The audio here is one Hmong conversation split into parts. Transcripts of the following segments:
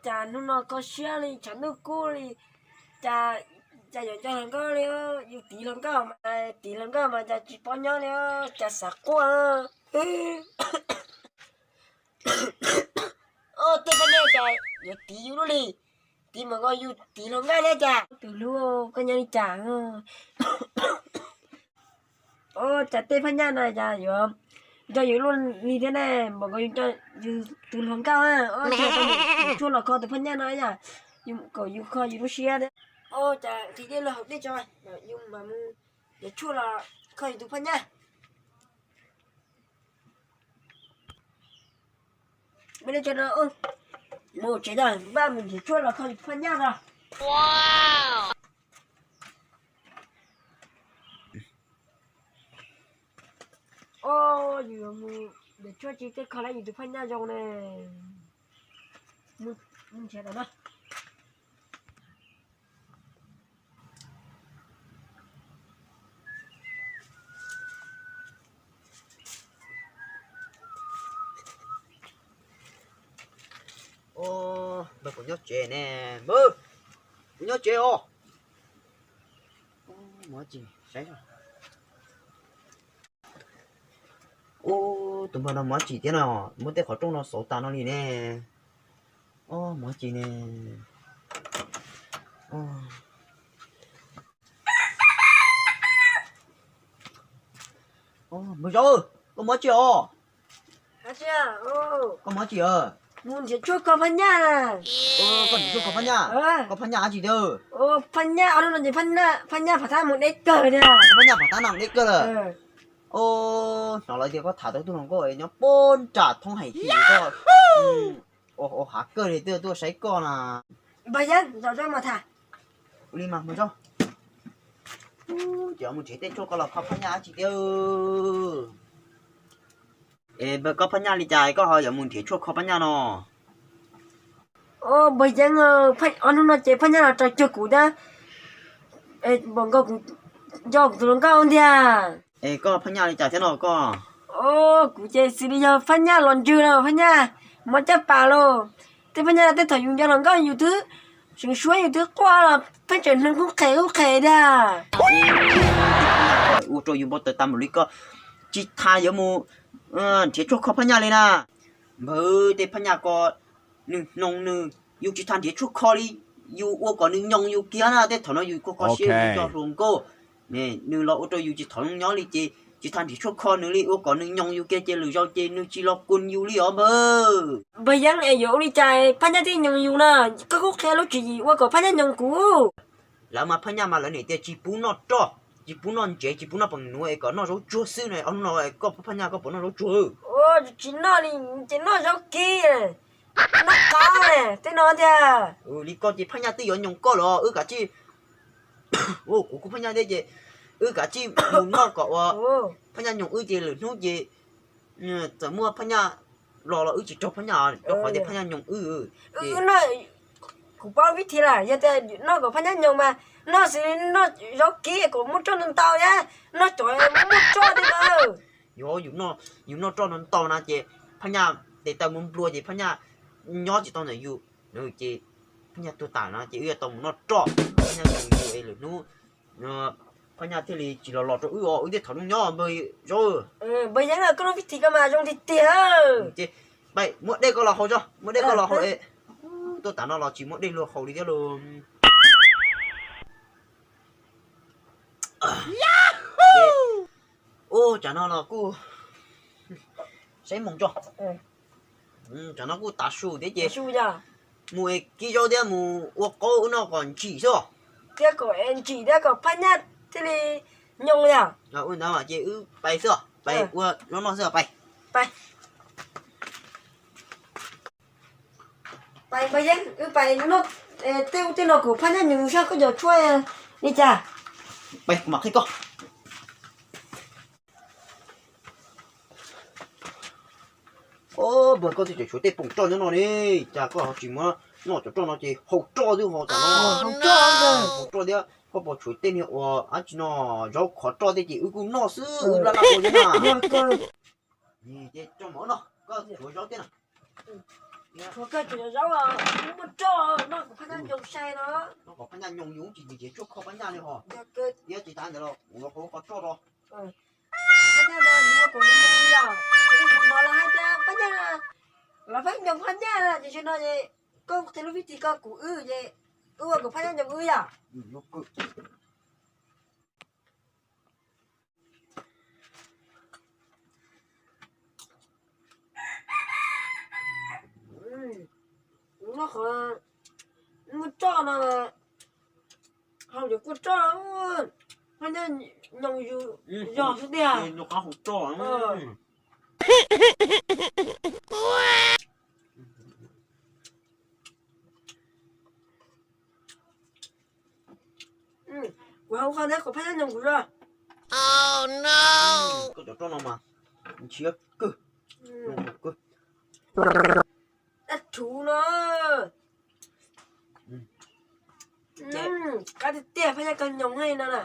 Cas hnub no kho siab li, tshav ntuj kub li, cas, cas yuav nco hluas nkauj li, yus tiv hluas nkauj mas, tiv hluas nkauj mas cas tsis paub nyob li, cas xav quaj. Tej poj niam cas yuav tiv yus lub li, tiv mas nkaus yus tiv hluas nkauj thiab cas. Tus hlub, koj nyob li cas? Cas tej phab nyaj no cas yuav nco yus lub li thiab ne, npaum nkaus yus nco yus tus hluas nkauj. Ua cas tau mus tshuaj los kho tus phab nyaj no yom, kom yus kho yus lub siab thiab. Ua cas nqhis dej los haus dej tso, yus mam mus yuav tshuaj los kho yus tus phab nyaj. Mus tsev, npaj mus nrhiav tshuaj los kho yus tus phab nyaj no. Os, yus yuav mus nrhiav tshuaj tsis tej kho lawm yus tus phab nyaj zoo ne. Mus nrhiav tom no. Npawg, kuv nyob tsev ne, npawg, kuv nyob tsev os. Mus tsis saib. Ub, tus npawg no mus tsis thiab no, muab tej qhov rooj no xauv tas no li ne. Mus tsis ne. Npawg Zau, koj mus tsis os? Koj mus tsis? Mus nrhiav tshuaj kho phab nyaj. Koj nrhiav tshuaj kho phab nyaj? Koj phab nyaj dab tsi thiab? Phab nyaj, phab nyaj phav thab mus deb kawg thiab. Phab nyaj phav thab no mus deb kawg lawm. Hnov lawv tias koj tham tau tug hluas nkauj nyob puag nram thoob hais tias koj ua hav kawg li, twb tuaj saib koj na. Npawg Yeeb, zaum no mas tham. Ua li mas mus tso. Ces mus nrhiav tej tshuaj kho los kho phab nyaj dab tsi thiab. Es npawg, koj phab nyaj li cas koj ho yuav mus nrhiav tshuaj kho phab nyaj no? Npawg Yeeb, ob hnub no ces phab nyaj los raws cuag kuv thiab, npaum nkaus kuv nco kuv tus hluas nkauj tiag. Es koj phab nyaj li cas thiab no koj? Kuv ces xws li yog phab nyaj los ntswg los phab nyaj mov caj pas los, tej phab nyaj tej thaum yus nco hluas nkauj yus twb seev suab yus twb quaj los pheej tseem hneev qub qhe qub qhe tiag. Ua rau yus npau taws tas npaum li koj, tsis tas yuav mus nrhiav tshuaj kho phab nyaj li na. Npawg, tej phab nyaj ko nws hnoos nws, yus tsis tas nrhiav tshuaj kho li, yus ua kom nws nyoos yus kiag na. Tej thaum no yus kho kho siab yus nco hluas nkauj, nws los ua rau yus tsis thaum nyob li ces tsis tas nrhiav tshuaj kho nws li, ua kom nws nyoos yus kiag ces lwm zaus ces nws tsis los kuas yus li os npawg. Npawg Yeeb, es yuav ua li cas phab nyaj thiaj nyoos yus na? Koj kuj qhia lub tswv yim ua kom phab nyaj nyoos kuv. Lawv mas phab nyaj mas lawv niam tias tsis pub noj roj, tsis pub noj ntsev, tsis pub noj peem nuv, es kom noj zaub tsuag xwb na. Ob hnub no koj phab nyaj koj puas noj zaub tsuag? Tsis noj li, ces noj zaub kib, noj qab tej no tiag. Li koj ces phab nyaj twb yuav nyoos koj lawm, wb kav tsij, kuv kuj phab nyaj thiab ces wb kav tsij mus noj kom ua phab nyaj nyoos wb ces lwm hnub ces txawm muaj phab nyaj los los wb tsis raug phab nyaj, rau qhov tias phab nyaj nyoos wb. Kuv paub vib thi lawm, yog tias noj kom phab nyaj nyoos mas noj xws li noj zaub kib kom muaj roj ntau ntau thiab noj cov muaj roj thiab. Yog yus noj roj ntau ntau na ces phab nyaj tes taw nplua nplua ces phab nyaj nyob tsis tau ntawm yus, ces phab nyaj tuag tas no ces wb yuav tau mus noj roj, phab nyaj nyoos yus es lwm hnub phab nyaj thiaj li tsis los los rau wb os, wb thiaj thov zoo nyob npawg Zau. Npawg Yeeb, koj lub vib thi ko mas zoo tiag tiag. Ces pais muab dej koj los haus tso, muab dej koj los haus es tuaj tas no los tsis muab dej luag haus li thiab lauj. Ua cas no los kuj saib moos tso. Tsam no kuj tav su thiab ces mus es kib zaub thiab mus ua qaub wb noj kom ntsim xwb. Thiab kom ntsim thiab kom phab nyaj thiaj li nyoos yom. Ua ntawd ces wb pais xwb, pais ua zaub noj xwb, pais. Pais, wb pais noj tej ub tej no kom phab nyaj nyoos saib koj cov tshuaj li cas. Pais kuv mam qhia koj. Npawg, koj twb tseem tshuav tej poom roj nyob no ne, cas koj ho tsis muab noj cov roj no ces haus roj xwb ho tam no. Haus roj thiab koj puas tshuav tej niag uas dab tsi no, zaub khov roj tej ces wb kuj noj xwb, laj laj ua thiab na. Ces tso mov no, koj tshuav zaub thiab na. Koj tsis zaub, muaj roj no kuv phaj nyaj nyoos sai no. No kom phaj nyaj nyoos yus tsis nyiam tshuaj kho phaj nyaj li hos. Yog tsis tas ntawd los kuv los kho roj rau. Phaj nyaj no yus ua kom nws nyoos yom, kuv hnov lawv hais tias phaj nyaj, lawv pheej nyoos phaj nyaj tiam sis no es koj qhia lub vib thib koj kuv wb ces wb ua kom phaj nyaj nyoos wb yom. Noj qhov muaj roj no, hau cov kua roj, phaj nyaj nyoos yus zog xwb tiag. Kuv hau qhov ntawd kom phaj nyaj nyoos kuv zog. Koj cov roj no mas ntshiab kawg. Dab rhuv no. Qab tiag tiag phaj nyaj koj nyoos li no na.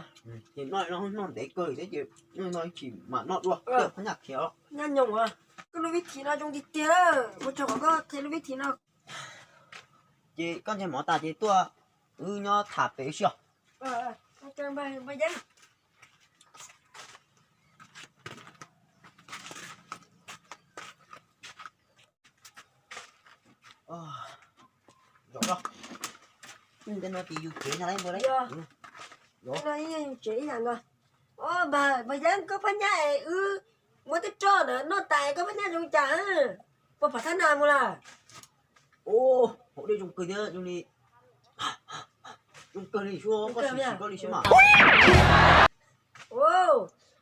Ces noj no noj ntev kawg thiab ces no tsis mam noj dua, phaj nyaj khiav. Nyaj nyoos, koj lub vib thib no zoo tiag tiag, ua tsaug kom koj qhia lub vib thib no. Ces koj ntshai mov tas ces tuaj wb nyob tham pem wb si os. Zov, no ces yus tsev ntag lauj. Tsev ib yam nkaus. Npawg Yeeb, koj phaj nyaj es wb muab tej roj ntawd noj tas koj phaj nyaj zoo cas, puas phav thab nas mus lawm? Haus dej zoo kawg thiab zoo li, zoo kawg li, koj sim sim koj li seb mas.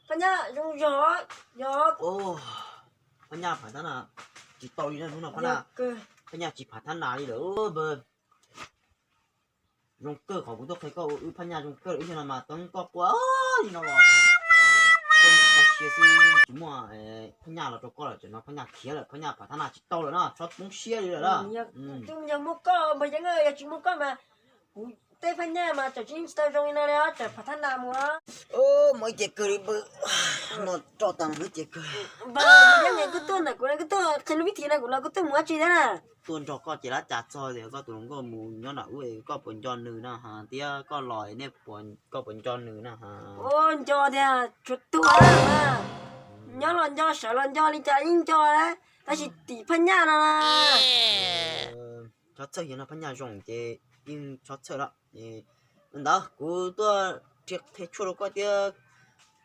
Phaj nyaj zoo zog, yog. Phaj nyaj phav thab nas tsis tau li no, hnub no phaj nyaj, phaj nyaj tsis phav thab nas li lawm. Zoo kawg qhov kuv tuaj qhia koj ua wb phaj nyaj zoo kawg, ib zaug no mas teeb koj quaj li no los koj kho siab xwb, tsis muaj phaj nyaj los rau koj lawm, tam no phaj nyaj khiav lawm, phaj nyaj phav thab nas tsis tau lawm na, txhob poob siab li lawm na. Yog muaj koj Npawg Yeeb, yog tsis muaj koj mas kuv tej phaj nyaj mas tsam tsis tau zoo li no li, tsam phav thab nas mus. Muaj ib ce kawg li npawg, no roj tas muaj ib ce kawg. Npawg Yeeb, koj tuaj ntawm kuv no koj tuaj qhia lub vib thib no kuv los koj tuaj mus dab tsi thiab na? Tuaj nrog koj ces lab cas txog tias koj tus hluas nkauj mus nyob nram ub, koj puas nco nws na has, thiab koj los nej, koj puas nco nws na has? Nco tiag, tshuav tuag. Nyob los nco, sawv los nco, li cas yeej nco, tab sis tim phaj nyaj no na. Txhob txhawj, yog no phaj nyaj zoo ces yeej txhob txhawj lawm. Ntawd kuv tuaj qhia tshuaj rau koj thiab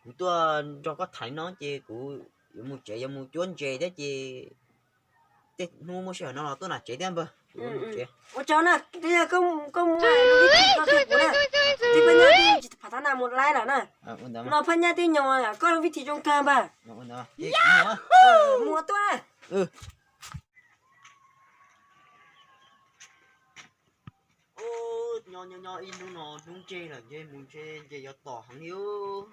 kuv tuaj nrog koj tham li no ces kuv yuav mus tsev, yuav mus cuab ntses thiab ces tej hnub muaj sij hawm no los tuaj nram tsev thiab npawg. Ua tsaug na, twb yog koj muaj lub vib thib koj qhia kuv na, tej phaj nyaj twb tsis phav thab nas mus laib lawm na. No phaj nyaj twb nyoos, koj lub vib thib zoo kawg npawg. Mus tuaj na. Nyob nyob nyob ib hnub no hnub ntseg lawm ntshe mus ntshe ntshe yuav tom heev li os.